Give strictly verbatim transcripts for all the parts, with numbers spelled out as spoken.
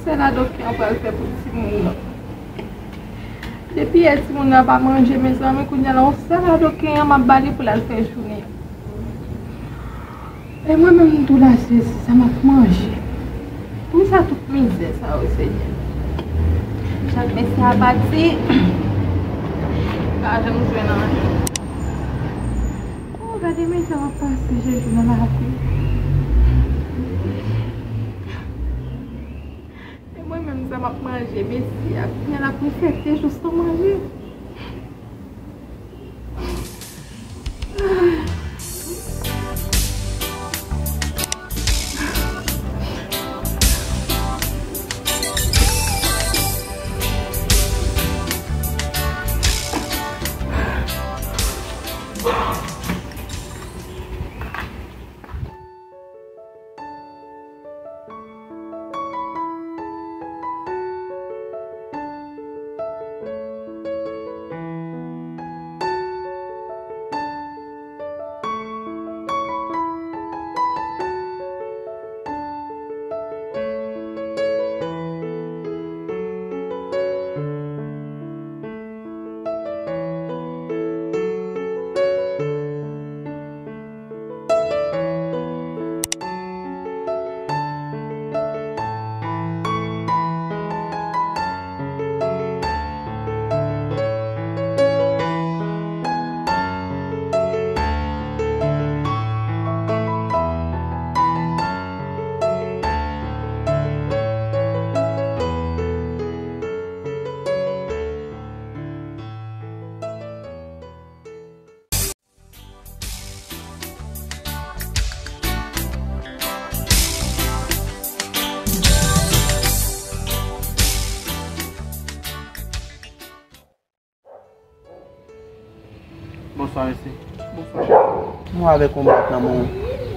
Sèl adoken an pral fè pou timoun nan. Depi yè timoun nan pa manje, mezanmi, kounye a la, yon sèl adoken an m ap ba li pou l al fè jounen. E mwen menm tou la, Jezi, sa m ap manje? Poukisa tout mizè sa yo, Senyè? Chak mesye a pati, m pa janm jwenn anyen. Oh, gade mizè m ap pase, Jezi, nan lavi. E mwen menm sa m ap manje, mesye a, kounye a l ap fè de jou san manje. Bonswa, mesye. Bonswa. Mwen avèk yon bwat nan men w.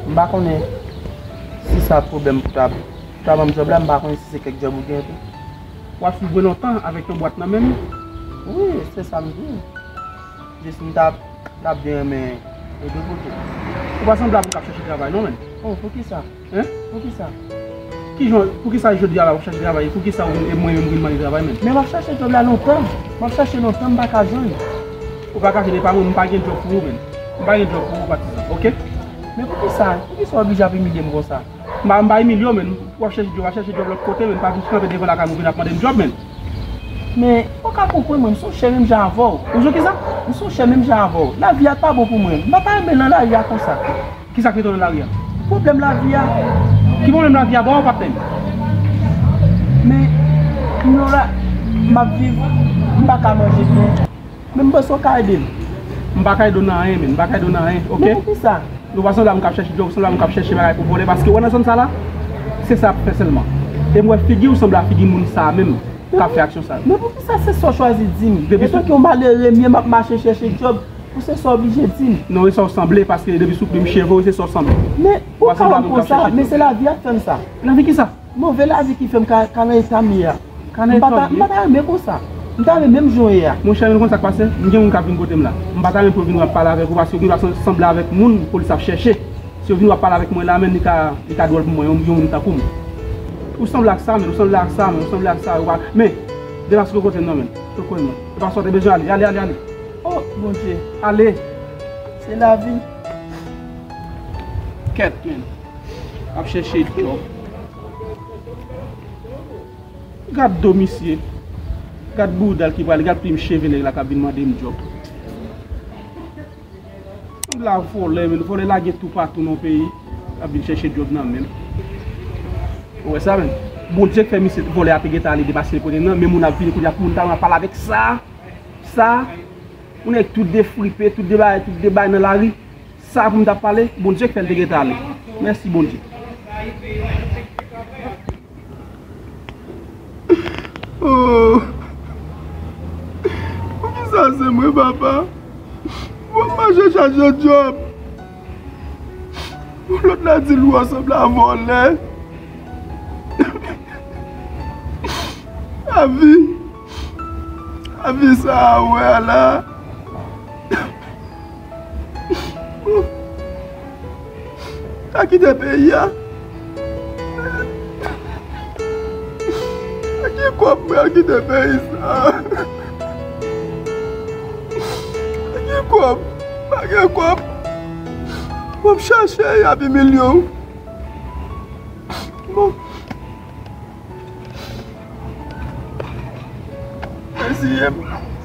M pa konnen si sa pwoblèm pou ta, pou ta ban m djòb la, m pa konnen si se kèk djòb ou gen tou. W ap soufri lontan avèk yon bwat nan men m? Wi, se sa m di w. Jis m t ap, t ap byen renmen ede w tou. Ou pa sanble ak moun k ap chèche travay non, menn. Oh, poukisa? Hein? Poukisa? Kijan, poukisa jodi a la w ap chèche travay? Poukisa ou, e mwen menm ou vin mande travay, menn? Men m ap chèche djòb la lontan. M ap chèche lontan, m pa ka jwenn. Ou pa ka jwenn, e pa mwen, m pa gen djòb pou ou, menn. M pa gen djòb pou ou, patizan, oke? Men poukisa, poukisa w oblije ap imilye m konsa? M pa, m pa imilye w, menn. W ap chèche djòb, w ap chèche djòb lòt kote, menn. Pa jis kanpe devan lakay mwen vin ap mande m djòb, menn. Men, ou ka konprann mwen, m se yon chè menm jan avè w. Ou jwenn kisa? M se yon chè menm jan avè w. Lavi a pa bon pou mwen. M pa ta renmen nan lari a konsa. Kisa k mete w nan lari a? Pwoblèm lavi a. Ki pwoblèm lavi a ba w, patnè m? Men, kounye a la, m ap viv, m pa ka manje byen. Men m panse w ka ede m. M pa ka ede w nan anyen, menn. M pa ka ede w nan anyen, oke? Men poukisa? Nou pa sanble a moun k ap chèche djòb, ou sanble a moun k ap chèche bagay pou vòlè, paske w wè nan zòn sa la, se sa y ap fè sèlman. E m wè figi w sanble a figi moun sa a menm, k ap fè aksyon sa yo. Men poukisa se sa w chwazi di m? Depi sou antanke yon malere m ye, m ap mache chèche djòb, pou se sa w oblije di m? Non, e sa w sanble, paske depi sou plim cheve w, se sa w sanble. Men ou ka wè m konsa, men se lavi a k fè m sa. Lavi kisa? Move lavi ki fè m ka, ka nan eta m ye a. Ka nan eta w ye? M pa ta, m pa ta renmen konsa. M ta renmen menm jan w ye a. Monchè, ou konn sa k pase? M gen moun k ap vin kote m la. M pa ta renmen pou yo vin ap pale avèk ou, paske ou vin ap sanble avèk moun polis ap chèche. Si yo vin ap pale avèk mwen la, menn, li ka, li ka dwòl pou mwen, yon, yon moun tankou m. Ou sanble ak sa, menn, ou sanble ak sa, menn, ou sanble ak sa, ou pa, men, deplase sou kote m non, menn. Sou kote m non. E pa sa w te bezwen ale, ale, ale, ale. Oh, Bondye. Ale. Se lavi. Kèt, menn. Ap chèche djòb. Gad do misye. Gad bouda l ki pral, gad plim cheve nèg la k ap vin mande m djòb. Nèg la vòlè, menn. Vòlè lage toupatou nan peyi. Ap vin chèche djòb nan men m. Ou wè sa, menn? Bondye k fè misye vòlè a te gentan ale depase l kote l nan, men moun ap vini kounye a pou moun ta pale avèk sa. Sa. Moun nèg tout defripe, tout debay, tout debay nan lari. Sa pou m t ap pale, Bondye k fè l te gentan ale. Mèsi, Bondye. Oh. Poukisa se mwen, papa? Pou m mache chache djòb. Pou lòt la di l ou sanble a vòlè. Lavi. Lavi sa a wè a la. Ka kite peyi a. Kòb mwen al kite peyi sa. Pa gen kòb. Pa gen kòb. W ap chache y ap imilye w. Bon. Reziye m.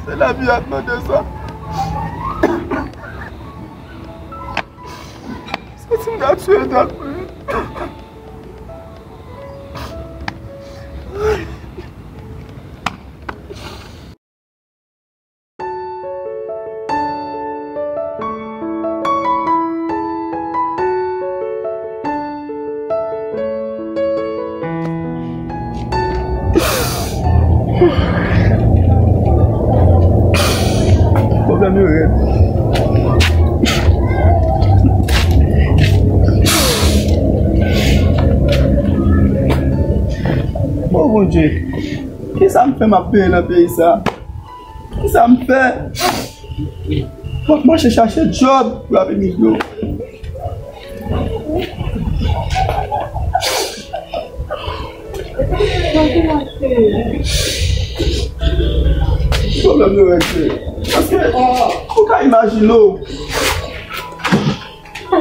Se lavi a k mande sa. Santi m ka tiye tèt mwen. Pwoblèm yo rèd. O Bondye, kisa m fè m ap peye nan peyi sa? Kisa m fè? Fòk mache chache djòb pou y ap imilye w. Pwoblèm yo règle. Paske ou ka imajine w.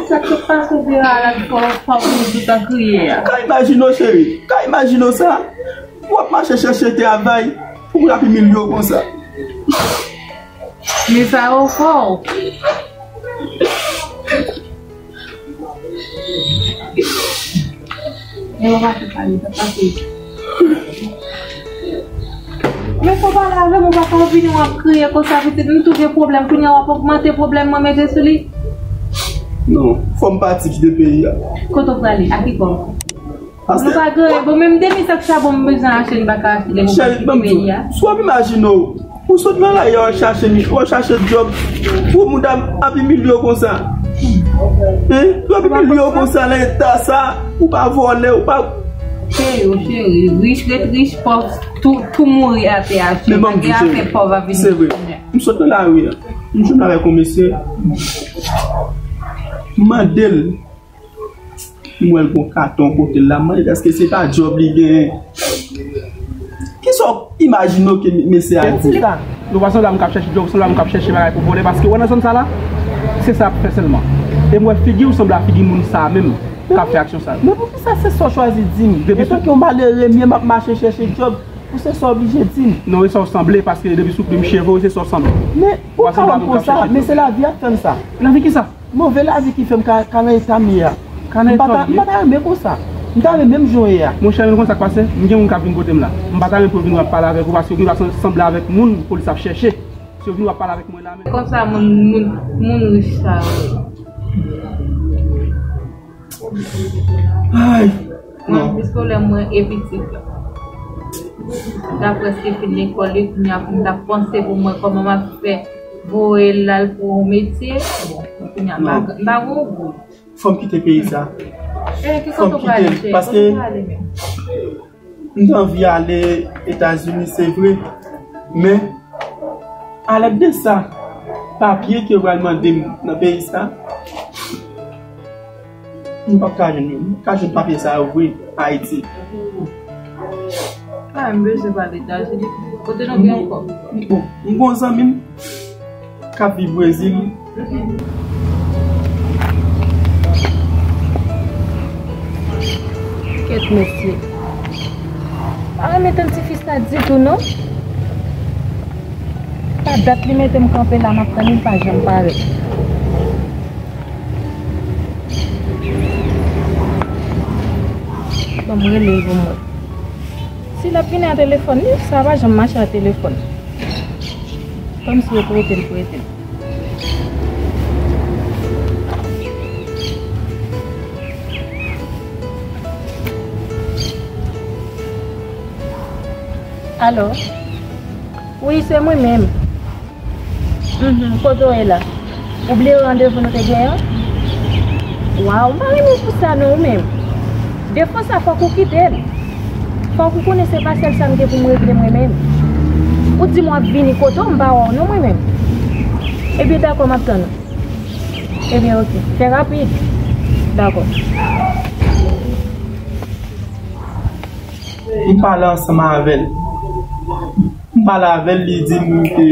Sa k ap pase deyò a la, fò, fò w tout an kriye a. Ou ka imajine w, cheri. Ou ka imajine w sa. W ap mache chèche travay pou moun ap imilye w konsa. Men sa yo fò. Men w ap pase pale, w ap pase. Men fò pale avè m, ou pa ka vini w ap kriye konsa, pitit, m tou gen pwoblèm, kounye a w ap ogmante pwoblèm mwen mete sou li. Non, fò m pati kite peyi a. Kote w prale? A ki kòb? Nou pa gen, bon, menm demi sak chabon m bezwen achte, n pa ka achte, lè nou pa kite peyi a. Si w ap imajine w, ou sot nan lari a, w al chache mi-, w al chache djòb, pou moun ap, ap imilye w konsa. Hein? Yo ap imilye w konsa, nan eta sa, ou pa vòlè, ou pa. Se yo, cheri, rich ret rich, pòv tou, tou mouri atè a, cheri. Men ban m di w, cheri, pòv ap vini. Se vre. M sot nan lari a, m jwenn avèk yon mesye, m mande l. M wè l gon katon kote l la, m mande l èske se pa djòb li genyen. Kisa w imajine w ke mesye a di? Nou pa sanble a moun k ap chèche djòb, sanble a moun k ap chèche bagay pou vòlè, paske w wè nan zòn sa la, se sa y ap fè sèlman. E m wè figi w sanble a figi moun sa a menm k ap fè aksyon sa yo. Men poukisa se sa w chwazi di m? Etanke yon malere m ye, m ap mache chèche djòb, pou se sa w oblije di m? Non, e sa w sanble, paske depi sou plim cheve w, se sa w sanble. Men ou ka wè m konsa, men se lavi a k fè m sa. Lavi kisa? Move lavi ki fè m ka, ka nan eta m ye a. Ka nan eta w ye? M pa ta, m pa ta renmen konsa. M ta renmen menm jan w ye a. Monchè, ou konn sa k pase? M gen moun k ap vin kote m la. M pa ta renmen pou yo vin w ap pale avèk ou, paske ou gen dwa san-, sanble avèk moun polis ap chèche. Si yo vin w ap pale avèk mwen la menm. Konsa moun, moun, moun rich sa yo ye. Ay, mwen non. Plis pwoblèm mwen e pitit la. M ta prèske fin lekòl li, kounye a pou m ta panse pou mwen kòman m ap fè voye l al pou yon metye. Bon, kounye a m pa, non, m pa gen yon goud. Fò m kite peyi sa. E, ki kote w prale, cheri? Kote w prale menm? M te anvi ale Etazini, se vre. Men, alèd de sa, papye ke yo pral mande m nan peyi sa, m p ap ka jwenn yo. M p ap ka jwenn papye sa yo vre Ayiti. A, m bezwen pale Etazini. Kote nou gen yon kòb? M, m, m gon zanmi m k ap viv Brezil. Kèt mesye. Pa renmen tann tifi sa ditou non. Pa dat li mete m kanpe la, m ap tann li, li pa janm parèt. Ban m rele l pou m wè. Si l ap vini a telefòn li, sa pa janm mache a telefòn. Kòmsi yo prete l, prete l. Alo? Wi, se mwen menm. Mhm, kote w ye la? Ou bliye randevou nou te genyen an? Waw, m pa renmen pou sa non ou menm. Defwa sa fòk ou kite l. Fòk ou konnen se pa sèl sa m gen pou m regle mwen menm. Ou di m w ap vini kote w, m pa wè w non mwen menm. Ebyen dakò, m ap tann ou. Ebyen oke, fè rapid. Dakò. M pale ansanm avè l. M pale avè l, li di m ke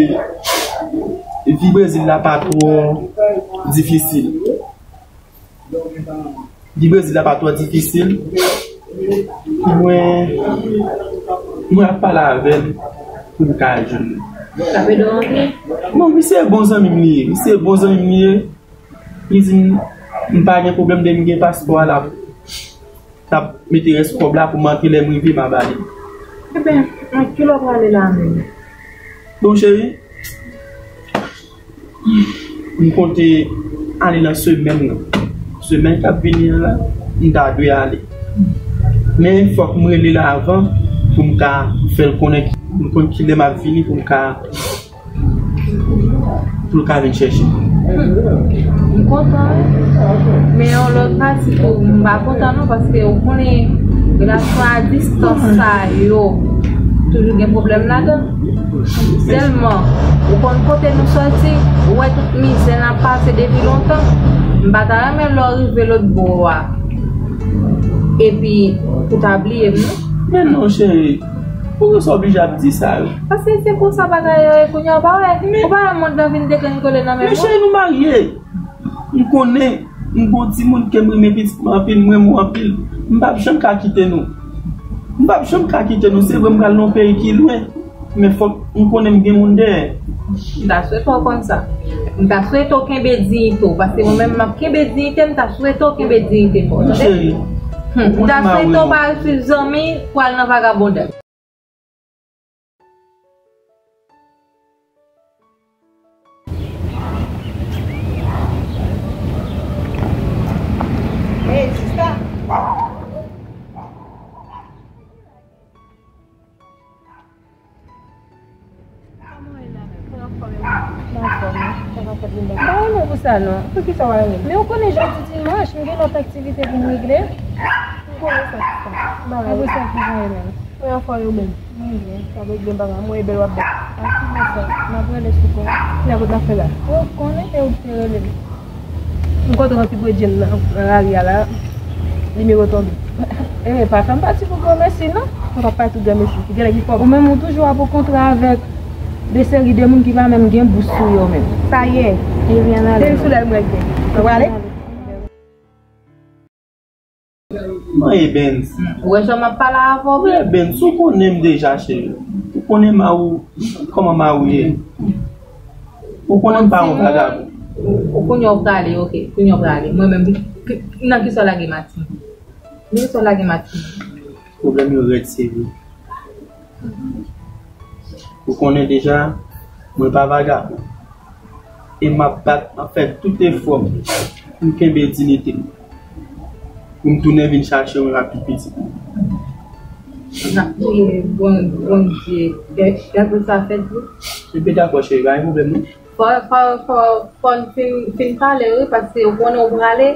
vi Brezil la pa twò difisil. Di Brezil la pa twò difisil. Mwen, mwen ap pale avè l pou m ka jwenn li. Sa fè de rantre? Non, misye bon zanmi m li ye. Misye bon zanmi m li ye. Li di m, m pa gen pwoblèm de m gen paspò a la. T ap mete rès kòb la pou m antre, lè m rive, m a ba li. Ebyen, nan ki lè w prale la menm? Bon, cheri, m konte ale nan semèn nan. Semèn k ap vini an la, m ta dwe ale. Men fòk m rele l avan pou m ka fè l konnen, pou l konn ki lè m ap vini pou m ka, pou l ka vin chèche m. M kontan, wi. Men yon lòt pati tou, m pa kontan non, paske ou konnen relasyon a distans sa yo toujou gen pwoblèm ladan. Sèlman, ou konn kote nou sòti, ou wè tout mizè n ap pase depi lontan. M pa ta renmen lè w rive lòt bò a, epi ou ta bliye m non. Men non, cheri, poukisa w oblije ap di sa yo? Paske se konsa bagay yo ye kounye a, ou pa wè, ou pa wè mond lan vin degrengole nan men nou? Men cheri, nou marye. M konnen, m gon timoun ke m renmen pitit mwen anpil, m renmen w anpil. M p ap janm ka kite nou. M p ap janm ka kite nou. Se vre, m pral nan yon peyi ki lwen, men fòk m konnen m gen moun dèyè. M ta swete w konn sa. M ta swete w kenbe diyite w, paske mwen menm m ap kenbe diyite m, m ta swete w kenbe diyite m, tande? Wi, cheri. Hmm, m ta swete w pa al swiv zanmi pou al nan vagabondaj. Hey, sista. Kòman w ye la menm? Mwen anfòm, wi. Sa va fèt, Linda? M pa renmen w pou sa, non. Poukisa w pa renmen m? Men ou konnen jodi dimanch, m gen lòt aktivite pou m regle. M konnen sa, sista. Apre sa, kijan w ye menm? Mwen anfòm, ou menm? Mwen byen. Sa va byen, papa. Mwen e bèl w ap bèl. A ki bò sa? M ap rele sou kò. Kiyès kote n ap fè la? Ou konnen, e ou ki te rele m. M kontre yon ti bredjenn nan, nan lari a la. Nimewo tonbe. E pa fè m pati pou granmesi, non. Mwen p ap pati pou granmesi. Genlè ki fò. Ou menm, ou toujou ap o kontre avèk de seri de moun ki pa menm gen bous sou yo menm. Sa ye. Ebyen, n ale. Depi sou lè m règle. Ou prale? Mwen e Benz. Ou wè jan m ap pale avè w, wi. Mwen e Benz, ou konnen m deja, cheri. Ou konnen ma ou, kòman ma ou ye. Ou konnen m pa yon vagabon. Ou kounye a w prale, oke. Kounye a w prale. Mwen menm, k-, k-, nan kisa w lage Martine? Nan kisa w lage Martine? Pwoblèm yo rèd serye. Ou konnen deja, mwen pa vagabon. E m ap bat, m ap fè tout efò m pou m kenbe diyite m. Pou m tounen vin chache w rapid pitit mwen. N ap priye Bon-, Bondye. Gade sa fèt wi. Epi dakò cheri, pa gen pwoblèm non. Fò, fò, fò, fò n fin, fin pale, wi, paske ou konnen ou prale,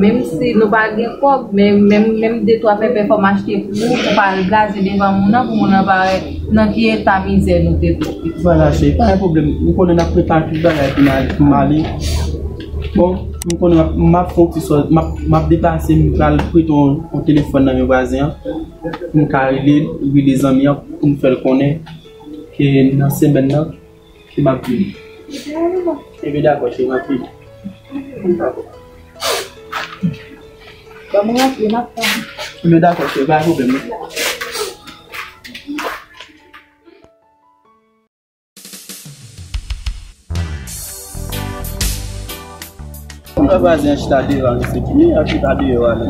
menm si nou pa gen kòb, men, menm, menm de twa pèpè fò m achte pou ou, pou pa al blaze devan moun nan, pou moun nan pa wè nan ki eta mizè nou te twouve. Vwala, cheri, pa gen pwoblèm. Ou konnen n ap prepare tout bagay pou n ale, pou m ale. Bon, m konnen m ap, m ap fè yon ti sòs, m ap, m ap deplase, m pral prete yon, yon telefòn nan men vwazen an, pou m ka rele, rele zanmi an, pou m fè l konnen ke nan semèn nan, ke m ap vini. Ebyen dakò, cheri, m ap vini. Dakò. Ban mwen rantre, m ap tann. Ebyen dakò, cheri, pa gen pwoblèm non. Mwen vwazen an chita devan, se ki li ap chita deyò a la.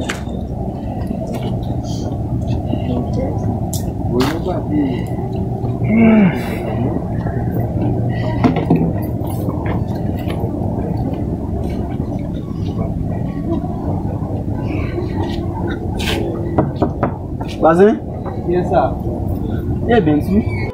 Vwazen? Kiyès sa? E Benz wi.